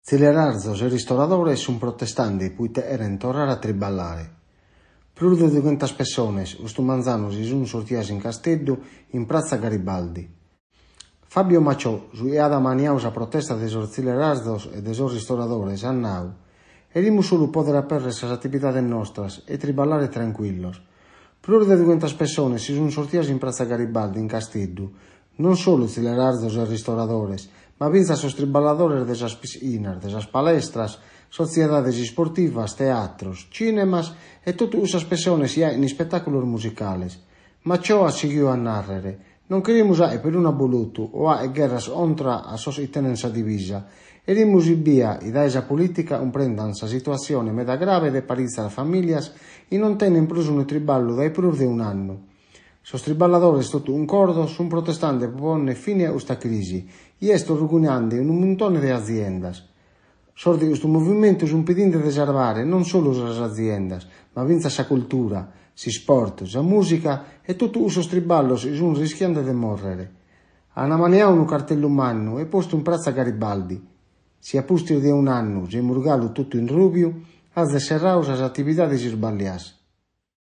Tzillerarzos e ristoradores sunt protestende proite cherent torrare a triballare. Prus de dughentas pessones custu manzanu si sunt sortias in Casteddu in pratza Garibaldi. Fabio Macciò, su chi at ammaniadu sa protesta de sos tzillerarzos e de sos ristoradores, at nadu, Cherimus solu pòdere apèrrere sas atividades nostras e triballare trancuillos. Prus de dughentas pessones si sunt sortias in pratza Garibaldi in Casteddu, non solu tzillerarzos e ristoradores, ma fintzas sos triballadores de sas pischinas, de sas palestras, sotziedades isportivas, teatros, cìnemas e totu cussas pessones chi achen ispetàculos musicales. Macciò at sighidu a nàrrere, Non cherimus àere perunu abbolotu o àere gherras contra a sos chi tenent sa divisa. Cherimus ebbia chi dae sa polìtica cumprendant sa situatzione meda grave de paritzas famìlias chi non tenent prus unu triballu dae prus de un'annu. Sos triballadores totu cuncordos sunt protestende pro pònnere fine a custa crisi chi est orrugunende unu muntone de aziendas. Sos de custu movimentu sunt pedinde de sarvare non solu sas aziendas, ma fintzas sa cultura, s'isport, sa mùsica e totu cussos triballos chi sunt rischiende de mòrrere. An ammaniadu unu cartellu mannu e postu in pratza Garibaldi. Si a pustis de un'annu semus galu totu in rùbiu, azes serradu sas atividades isballiadas.